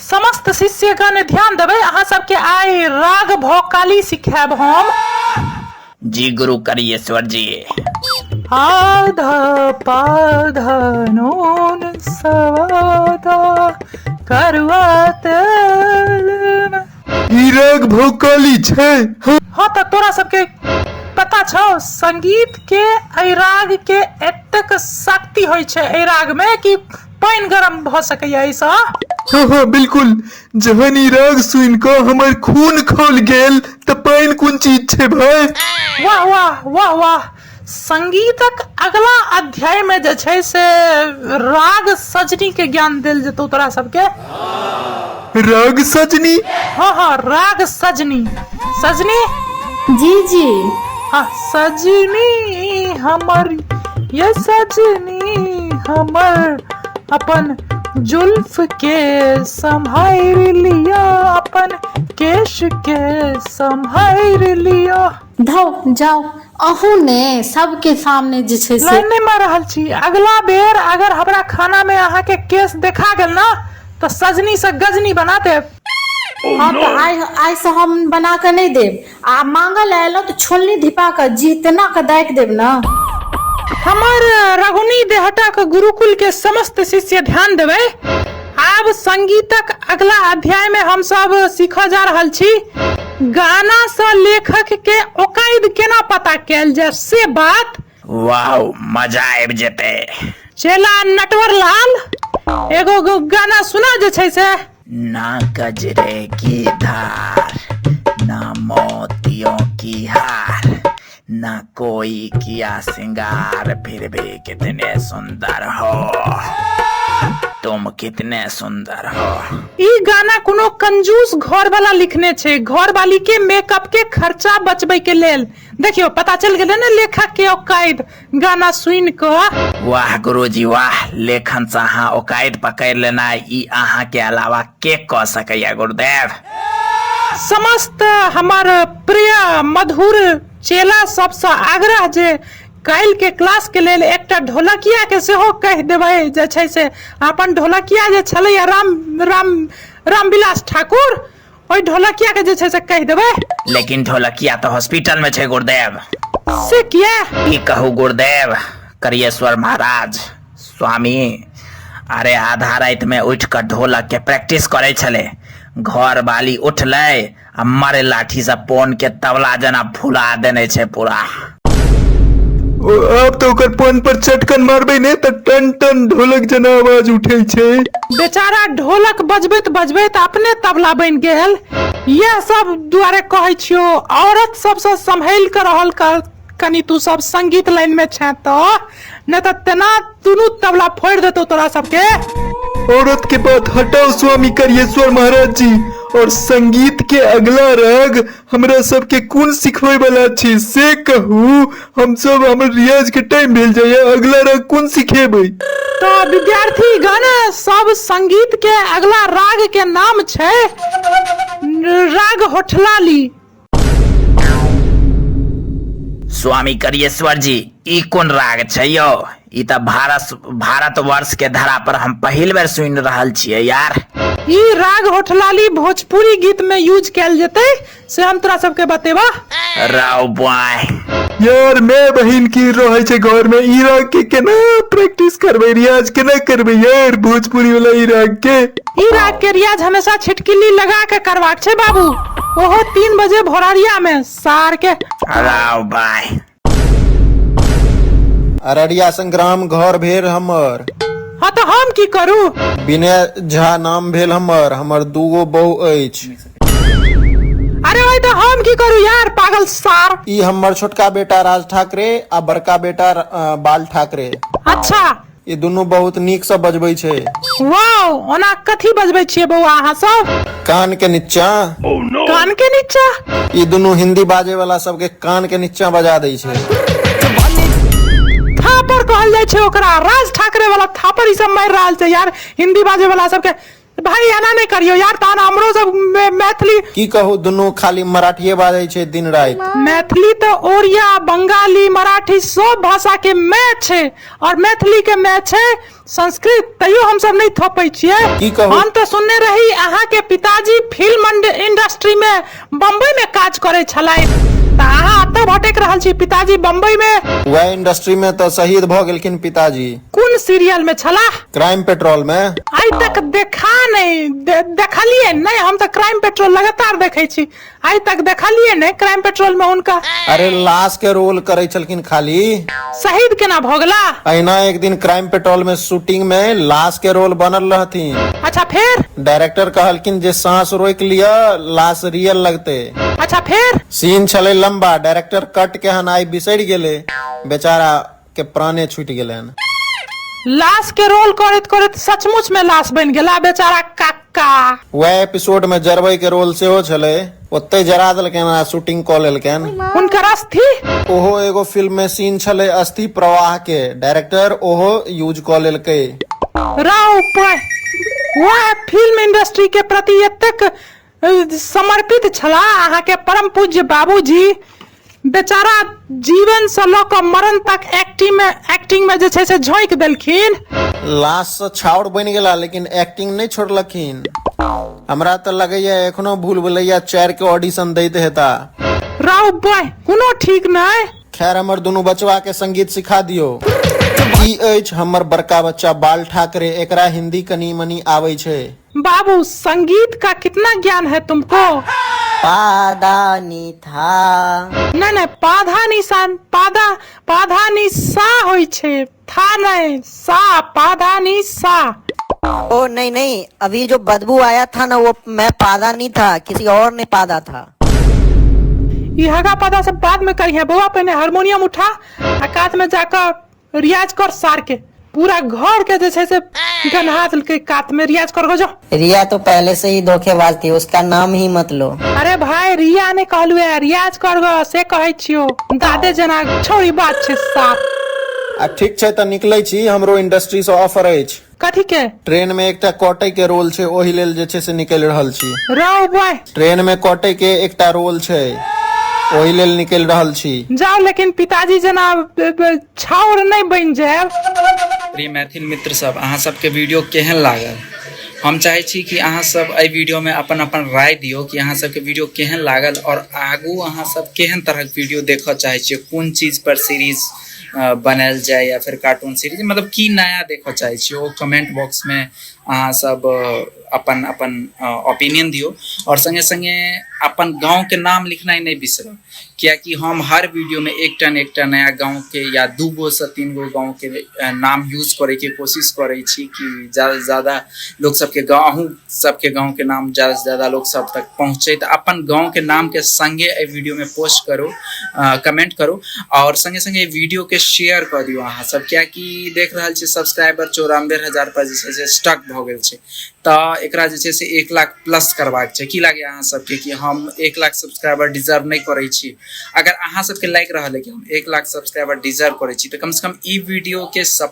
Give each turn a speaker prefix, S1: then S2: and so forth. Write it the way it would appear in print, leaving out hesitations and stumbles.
S1: समस्त शिष्यगण ध्यान देबै अहाँ सबके आइ राग भौकाली सिखायब हम।
S2: जी गुरु करियेश्वर जी।
S1: आधा पाधा नून सवादा करुआ तेल में।
S3: ई राग भौकाली छै।
S1: हाँ तऽ तोरा सबके पता छौ संगीत के एहि राग के एतेक शक्ति होइ छै एहि राग में कि पानि गरम भऽ सकैया एहिसँ।
S3: हाँ हाँ बिल्कुल, जहन ई राग सुनि कऽ हमर खून खौल गेल तऽ पानि कोन चीज छै भाय।
S1: वाह वाह वाह वाह। संगीतक अगला अध्याय में जे छै से राग सजनी के ज्ञान देल जेतौ तोरा सबके।
S3: राग सजनी?
S1: हाँ हाँ राग सजनी। सजनी?
S4: जी जी।
S1: हाँ सजनी हमर ये सजनी हमर अपन जुल्फ के सम्हारि लिया, अपन केश के सम्हारि लिया।
S4: धौ जाउ अहूँ ने सबके सामने जे छै से
S1: लाइन नहि मारि रहल छी। अगला बेर अगर हमरा खाना में अहाँ के केश देखा गेल ना तऽ सजनी से गजनी बना देब।
S4: हँ तऽ आइ आइसँ हम बना कऽ नहि देब आ मांगल आयल तऽ छोलनी धिपा कऽ जीह तेना कऽ दागि देब ने।
S1: हमर रघुनी देहटाक गुरुकुल के समस्त शिष्य ध्यान देबै। आब संगीतक अगला अध्याय में हम सब सीखऽ जा रहल छी गाना सँ लेखक के ओकाइद केना पता कयल जाय से बात।
S2: वाह मजा आबि जेतै।
S1: चेला नटवर लाल एगो गाना सुना जे छै से।
S2: ना गजरे की धार ना मोतियों की हार ना कोई किया सिंगार फिर भी कितने सुंदर हो तुम कितने सुंदर हो।
S1: ई गाना कोनो कंजूस घर वाला लिखने छै घर वाली के मेकअप के खर्चा बचबै के लेल। देखियो पता चल गेलै ने लेखक के औकाइत गाना सुनि कऽ।
S2: वाह गुरुजी वाह, लेखन से अहाँ औकाइत पकड़ि लेनाइ ई अहाँ के अलावा के कऽ सकैया गुरुदेव।
S1: समस्त हमर प्रिय मधुर चेला सबसँ आग्रह जे काल्हि के क्लास के लेल एकटा ढोलकिया के सेहो कहि देबै जे छै से अपन ढोलकिया जे छलैया राम राम रामविलास ठाकुर ओहि ढोलकिया के जे छै से कहि देबै।
S2: लेकिन ढोलकिया तऽ हॉस्पिटल में छै गुरुदेव।
S1: से किया?
S2: की कहू गुरुदेव, करियेश्वर महाराज स्वामी अरे आधा राति में उठि कऽ ढोलक के प्रैक्टिस करै छलै, घर वाली उठलै आ मारे लाठी से पोन के तबला जेना फुला देने छै पूरा।
S3: ओ, आब तऽ ओकर पोन पर चटकन मारबै ने तऽ टन टन ढोलक जेना आवाज उठै छै।
S1: बेचारा ढोलक बजबैत बजबैत अपने तबला बनि गेल। यैह सब दुआरे कहै छियौ औरत सबसँ सम्हैल कऽ रहल कर कनि तू सब संगीत लाइन में छें तऽ, नहि तऽ तेना दुनू तबला फोड़ि देतौ तोरा सबके।
S3: औरत के बात हटाओ स्वामी करियेश्वर महाराज जी, और संगीत के अगला राग हमरा सबके कोन सिखबै वाला छी से कहू। हम सब हमर रियाज के टाइम भेल जाइए, अगला राग कोन सिखेबै?
S1: तो विद्यार्थी गण सब संगीत के अगला राग के नाम छै राग होठलाली।
S2: स्वामी करियेश्वर जी ई कोन राग छै यौ? ई तऽ भारतवर्ष के धरा पर हम पहिल बेर सुनि रहल छियै यार।
S1: ई राग होठलाली भोजपुरी गीत में यूज कैल जेतै से हम तोरा सबके बतेबा।
S2: राव बॉय।
S3: यार मैं बहिन की रहै छै घर में, ई राग के केना प्रैक्टिस करबै, रियाज केना करबै यार भोजपुरी वाला ई राग के?
S1: ई राग के रियाज हमेशा छिटकिली लगा के करबाक छै बाबू, ओहो 3 बजे भोरहरिया में सार के।
S2: राव बाय।
S5: अररिया संग्राम घर भेल हमर।
S1: हाँ तो हम की करू?
S5: विनय झा नाम भेल हमर, हमर दूगो बहु अछि।
S1: अरे भाई तो हम की करू यार पागल सार।
S5: ई हमर छोटका बेटा राज ठाकरे आ बड़का बेटा बाल ठाकरे।
S1: अच्छा।
S5: ई दुनू बहुत नीक से बजबै छै।
S1: वाओ, ओना कथी बजबै छियै बौआ अहाँ सब?
S5: कान के नीचा।
S1: Oh, no. कान के नीचा?
S5: ई दुनू हिंदी बाजे वाला सबके कान के नीचा बजा दै छै।
S1: थापर कहल जाइ छै ओकरा, राज ठाकरे वाला थापर ई सब मारि रहल छै यार हिंदी बाजे वाला सबके। भाई एना नहीं करियो यार, तहन हमरो सब मैथिली
S5: की कहू, दुनू खाली मराठिए बाजै छै दिन राति।
S1: मैथिली तो ओरिया बंगाली मराठी सब भाषा के मैच छै, और मैथिली के मैच छै संस्कृत तैयो हमसब नहि थोपै छियै।
S5: की कहू?
S1: हम तऽ सुनने रही अहाँके पिताजी फिल्म इंडस्ट्री मे बम्बई मे काज करै छलथि, तऽ अहाँ एतऽ भटकि रहल छी, पिताजी बम्बई मे?
S5: वएह इंडस्ट्री मे तऽ शहीद भऽ गेलखिन पिताजी।
S1: कोन सीरियल मे छलाह?
S5: क्राइम पेट्रोल मे।
S1: आइ तक देखा नहि, देखलियै नहि हम तऽ क्राइम पेट्रोल लगातार देखै छी, आइ तक देखलियै नहि क्राइम पेट्रोल में हुनका।
S5: अरे लाश के रोल करै छलखिन खाली।
S1: शहीद केना भऽ गेला?
S5: अहिना एक दिन क्राइम पेट्रोल में शूटिंग में लाश के रोल बनल रहथिन।
S1: अच्छा फेर?
S5: डायरेक्टर कहलखिन जे सांस रोकि लिअ, लाश रियल लगते।
S1: अच्छा फेर?
S5: सीन छलै लंबा, डायरेक्टर कट के हन आइ बिसरि गेलै, बेचारा के प्राणे छूटि गेलनि।
S1: लाश के रोल करैत करैत सचमुच में लाश बनि गेला बेचारा काका।
S5: वएह एपिसोड में जरबै के रोल सेहो छलै, ओतै जरा देलकनि आ शूटिंग कऽ लेलकनि।
S1: हुनकर अस्थि?
S5: ओहो एगो फिल्म में सीन छलै अस्थि प्रवाह के, डायरेक्टर ओहो यूज कऽ लेलकै।
S1: राव पाय, वएह फिल्म इंडस्ट्री के प्रति एतेक समर्पित छलाह अहाँके परम पूज्य बाबूजी, बेचारा जीवन से लऽ कऽ मरण तक एक्टिंग में जे छै से झोंकि देलखिन।
S5: लाश से छाउर बनि गेला लेकिन एक्टिंग नहि छोड़लखिन। हमरा तऽ लगैया एखनो भूल भुलैया 4 के ऑडिशन दैत हेता।
S1: राउ बॉय कोनो ठीक नहि।
S5: खैर हमर दुनू बचवा के संगीत सिखा दियौ। ई अछि हमर बड़का बच्चा बाल ठाकरे, एकरा हिंदी कनी मनी आबै छै।
S1: बाबू संगीत का कितना ज्ञान है तुमको?
S6: पादानी था।
S1: नहीं नहीं, पाधा निशान, पादा, पाधा निशा होई छे, था नहीं, सा, पाधा निशा।
S6: ओ नहीं नहीं, अभी जो बदबू आया था ना वो मैं पादा नहीं था, किसी और ने पादा था।
S1: ई हगा पादा सब बाद में करिहे बौआ, पहले हारमोनियम उठा आ कात में जाकर रियाज कर, सार के पूरा घर के जे छै से गन्हा देलकै, कात में रियाज कर गो जो।
S6: रिया तो पहले से ही धोखेबाज थी, उसका नाम ही मत लो।
S1: अरे भाई रिया ने कहलु है, रियाज कर गो से कहै छियो, दादे जना छोड़ी बात छै साफ।
S5: आ ठीक छै तऽ निकलै छी, हमरो इंडस्ट्री से ऑफर अछि।
S1: कथी के?
S5: ट्रेन में एकटा कटै के रोल छै, ओहि लेल जे छै से निकलि रहल छी।
S1: रौ बॉय।
S5: ट्रेन में कटै के एकटा रोल छै, ओहि लेल निकलि रहल छी।
S1: जाओ, लेकिन पिताजी जेना छाउर नहि बनि जायब।
S7: प्रिय मैथिल मित्र सब, अहाँ सबके वीडियो केहन लागल? हम चाहै छी कि अहाँ सब एहि वीडियो में अपन अपन राय दियौ कि अहाँ सबके वीडियो केहन लागल और आगू अहाँ सब केहन तरहक वीडियो देखऽ चाहै छियै, कोन चीज पर सीरीज बनायल जाय या फिर कार्टून सीरीज, मतलब की नया देखऽ चाहै छियै ओ कमेंट बॉक्स में अहाँ सब अपन अपन ओपिनियन दियौ। और संगे संगे अपन गाँव के नाम लिखनाइ नहि बिसरब, कियाकि हम हर वीडियो में एकटा ने एकटा नया गाँव के या 2 गो से 3 गो गाँव के नाम यूज करे के कोशिश करै छी कि ज्यादा से ज्यादा लोग सबके गाँव, अहूँ सबके गाँव के नाम ज्यादा से ज्यादा लोग सब तक पहुँचे। तऽ अपन गाँव के नाम के संगे एहि वीडियो में पोस्ट करू, कमेंट करू और संगे संगे वीडियो के शेयर कऽ दियौ अहाँ सब, कियाकि देख रहल छी सब्सक्राइबर 94,000 पर जे छै से स्टक भऽ गेल छै, तऽ एकरा जे छै से 1 लाख प्लस करबाक छै। की लागैए अहाँ सबके कि हम 1 लाख सब्सक्राइबर डिजर्व नहि करै छी? अगर अहाँ सबके लागि रहल है कि हम 1 लाख सब्सक्राइबर डिजर्व करै छी तऽ कमसँ कम ई वीडियो के सब